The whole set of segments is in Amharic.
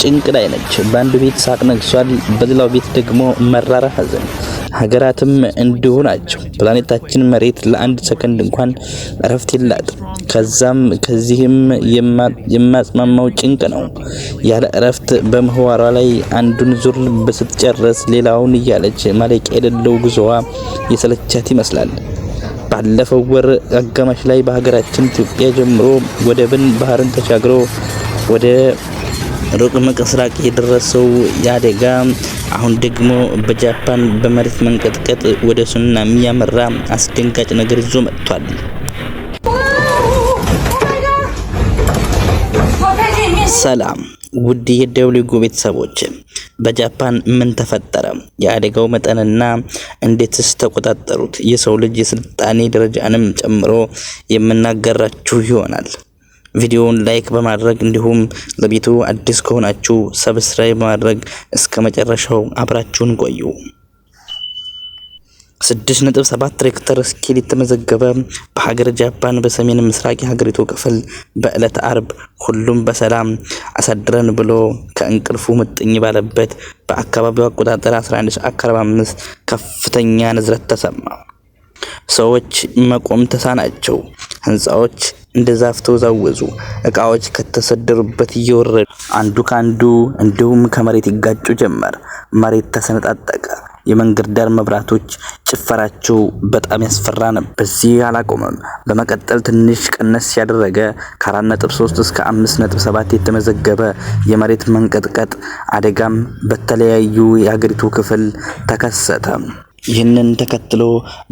ጭንቅ ላይ ነች። በአንዱ ቤት ሳቅ ነግሷል፣ በሌላው ቤት ደግሞ መራራ ሐዘን። ሀገራትም እንዲሁ ናቸው። ፕላኔታችን መሬት ለአንድ ሰከንድ እንኳን እረፍት የላትም። ከዛም ከዚህም የማጽማማው ጭንቅ ነው። ያለ እረፍት በምህዋሯ ላይ አንዱን ዙር ስትጨርስ ሌላውን እያለች ማለቂያ የሌለው ጉዞዋ የሰለቻት ይመስላል። ባለፈው ወር አጋማሽ ላይ በሀገራችን ኢትዮጵያ ጀምሮ ወደብን ባህርን ተሻግሮ ወደ ሩቅ ምስራቅ የደረሰው የአደጋ አሁን ደግሞ በጃፓን በመሬት መንቀጥቀጥ ወደ ሱናሚ ያመራ አስደንጋጭ ነገር ይዞ መጥቷል። ሰላም ውድ የደብሊው ቤተሰቦች፣ በጃፓን ምን ተፈጠረ? የአደጋው መጠንና እንዴትስ ተቆጣጠሩት? የሰው ልጅ የስልጣኔ ደረጃንም ጨምሮ የምናጋራችሁ ይሆናል። ቪዲዮውን like በማድረግ እንዲሁም ለቤቱ አዲስ ከሆናችሁ subscribe በማድረግ እስከ መጨረሻው አብራችሁን ቆዩ። 6.7 ሬክተር ስኬል የተመዘገበ በሀገር ጃፓን በሰሜን ምስራቅ የሀገሪቱ ክፍል በዕለተ አርብ ሁሉም በሰላም አሳድረን ብሎ ከእንቅልፉ ምጥኝ ባለበት በአካባቢው አቆጣጠር 11 ሰዓት ከ45 ከፍተኛ ንዝረት ተሰማ። ሰዎች መቆም ተሳናቸው። ህንፃዎች እንደ ዛፍ ተወዛወዙ። እቃዎች ከተሰደሩበት እየወረዱ አንዱ ከአንዱ እንዲሁም ከመሬት ይጋጩ ጀመር። መሬት ተሰነጣጠቀ። የመንገድ ዳር መብራቶች ጭፈራቸው በጣም ያስፈራ ነበር። በዚህ አላቆመም። በመቀጠል ትንሽ ቀነስ ያደረገ ከ4.3 እስከ 5.7 የተመዘገበ የመሬት መንቀጥቀጥ አደጋም በተለያዩ የሀገሪቱ ክፍል ተከሰተ። ይህንን ተከትሎ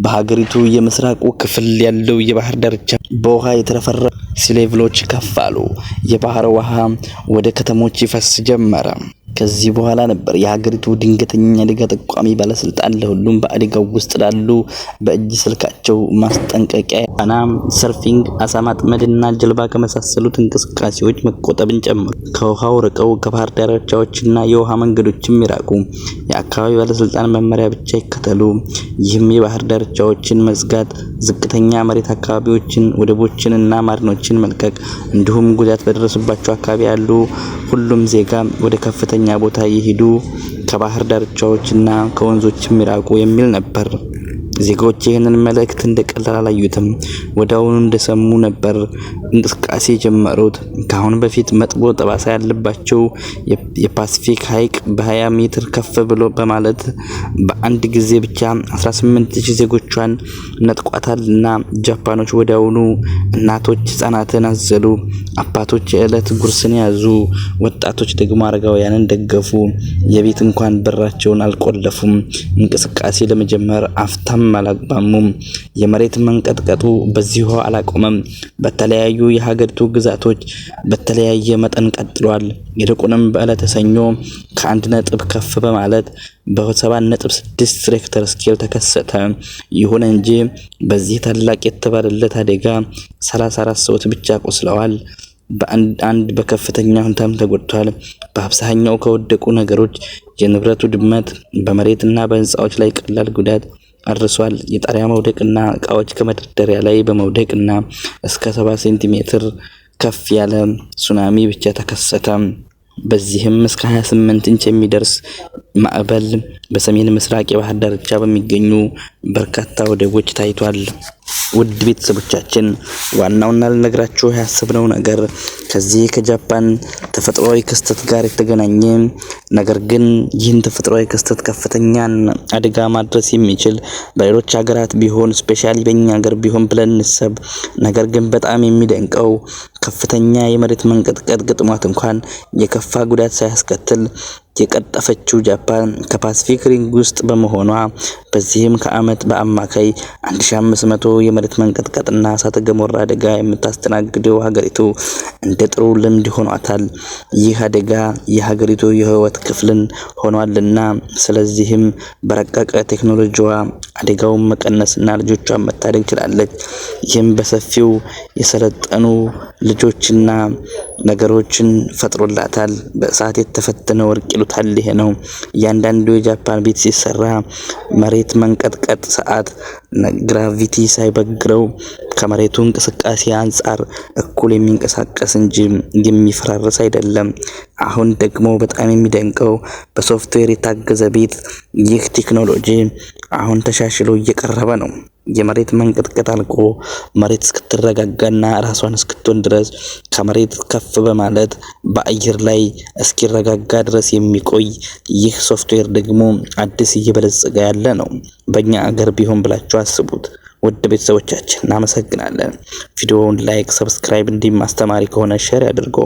በሀገሪቱ የምስራቁ ክፍል ያለው የባህር ዳርቻ በውሃ የተረፈረ sea level ኦች ከፍ አሉ። የባህር ውሃ ወደ ከተሞች ይፈስ ጀመረ። ከዚህ በኋላ ነበር የሀገሪቱ ድንገተኛ አደጋ ጠቋሚ ባለስልጣን ለሁሉም በአደጋው ውስጥ ላሉ በእጅ ስልካቸው ማስጠንቀቂያ ዋና፣ surfing፣ አሳ ማጥመድና ጀልባ ከመሳሰሉት እንቅስቃሴዎች መቆጠብን ጨምሮ ከውሃው ርቀው ከባህር ዳርቻዎችና የውሃ መንገዶችም ይራቁ፣ የአካባቢ ባለስልጣን መመሪያ ብቻ ይከተሉ። ይህም የባህር ዳርቻዎችን መዝጋት፣ ዝቅተኛ መሬት አካባቢዎችን፣ ወደቦችን እና ማሪናዎችን መልቀቅ እንዲሁም ጉዳት በደረሰባቸው አካባቢ ያሉ ሁሉም ዜጋ ወደ ከፍተኛ ቦታ ይሂዱ፣ ከባህር ዳርቻዎችና ከወንዞችም ይራቁ የሚል ነበር። ዜጎች ይህንን መልእክት እንደ ቀላል አላዩትም። ወዲያውኑ እንደሰሙ ነበር እንቅስቃሴ የጀመሩት። ከአሁን በፊት መጥፎ ጠባሳ ያለባቸው የፓሲፊክ ሐይቅ በ20 ሜትር ከፍ ብሎ በማለት በአንድ ጊዜ ብቻ 18,000 ዜጎቿን ነጥቋታልና ጃፓኖች ወዲያውኑ እናቶች ህጻናትን አዘሉ፣ አባቶች የዕለት ጉርስን ያዙ፣ ወጣቶች ደግሞ አረጋውያንን ደገፉ። የቤት እንኳን በራቸውን አልቆለፉም። እንቅስቃሴ ለመጀመር አፍታም አላቅማሙም። የመሬት መንቀጥቀጡ በዚሁ አላቆመም። በተለያዩ የሀገሪቱ ግዛቶች በተለያየ መጠን ቀጥሏል። ይልቁንም በዕለተ ሰኞ ከአንድ ነጥብ ከፍ በማለት በ7.6 ሬክተር ስኬል ተከሰተ። ይሁን እንጂ በዚህ ታላቅ የተባለለት አደጋ 34 ሰዎች ብቻ ቆስለዋል። በአንድ በከፍተኛ ሁኔታም ተጎድቷል። በአብዛኛው ከወደቁ ነገሮች የንብረቱ ድመት በመሬት እና በህንፃዎች ላይ ቀላል ጉዳት አድርሷል። የጣሪያ መውደቅና እቃዎች ከመደርደሪያ ላይ በመውደቅና እስከ 70 ሴንቲሜትር ከፍ ያለ ሱናሚ ብቻ ተከሰተ። በዚህም እስከ 28 ኢንች የሚደርስ ማዕበል በሰሜን ምስራቅ የባህር ዳርቻ በሚገኙ በርካታ ወደቦች ታይቷል። ውድ ቤተሰቦቻችን፣ ዋናውና ልነግራችሁ ያሰብነው ነገር ከዚህ ከጃፓን ተፈጥሯዊ ክስተት ጋር የተገናኘ ነገር ግን ይህን ተፈጥሯዊ ክስተት ከፍተኛን አደጋ ማድረስ የሚችል በሌሎች ሀገራት ቢሆን specially በእኛ ሀገር ቢሆን ብለን እንሰብ። ነገር ግን በጣም የሚደንቀው ከፍተኛ የመሬት መንቀጥቀጥ ገጥሟት እንኳን የከፋ ጉዳት ሳያስከትል የቀጠፈችው ጃፓን ከፓሲፊክ ring ውስጥ በመሆኗ በዚህም ከዓመት በአማካይ 1500 የመሬት መንቀጥቀጥና እሳተ ገሞራ አደጋ የምታስተናግደው ሀገሪቱ እንደ ጥሩ ልምድ ሆኗታል። ይህ አደጋ የሀገሪቱ የህይወት ክፍልን ሆኗልና ስለዚህም በረቀቀ ቴክኖሎጂዋ አደጋውን መቀነስና ልጆቿን መታደግ ችላለች። ይህም በሰፊው የሰለጠኑ ልጆችና ነገሮችን ፈጥሮላታል። በእሳት የተፈተነ ወርቅ ይሉታል ይሄ ነው። እያንዳንዱ የጃፓን ቤት ሲሰራ መሬት መንቀጥቀጥ ሰዓት Gravity ሳይበግረው ከመሬቱ እንቅስቃሴ አንጻር እኩል የሚንቀሳቀስ እንጂ የሚፈራረስ አይደለም። አሁን ደግሞ በጣም የሚደንቀው በሶፍትዌር የታገዘ ቤት። ይህ ቴክኖሎጂ አሁን ተሻሽሎ እየቀረበ ነው። የመሬት መንቀጥቀጥ አልቆ መሬት እስክትረጋጋና ራሷን እስክትሆን ድረስ ከመሬት ከፍ በማለት በአየር ላይ እስኪረጋጋ ድረስ የሚቆይ ይህ ሶፍትዌር ደግሞ አዲስ እየበለጸገ ያለ ነው። በእኛ አገር ቢሆን ብላችሁ አስቡት። ውድ ቤተሰቦቻችን እናመሰግናለን። ቪዲዮውን like፣ subscribe እንዲሁም አስተማሪ ከሆነ share ያድርጉ።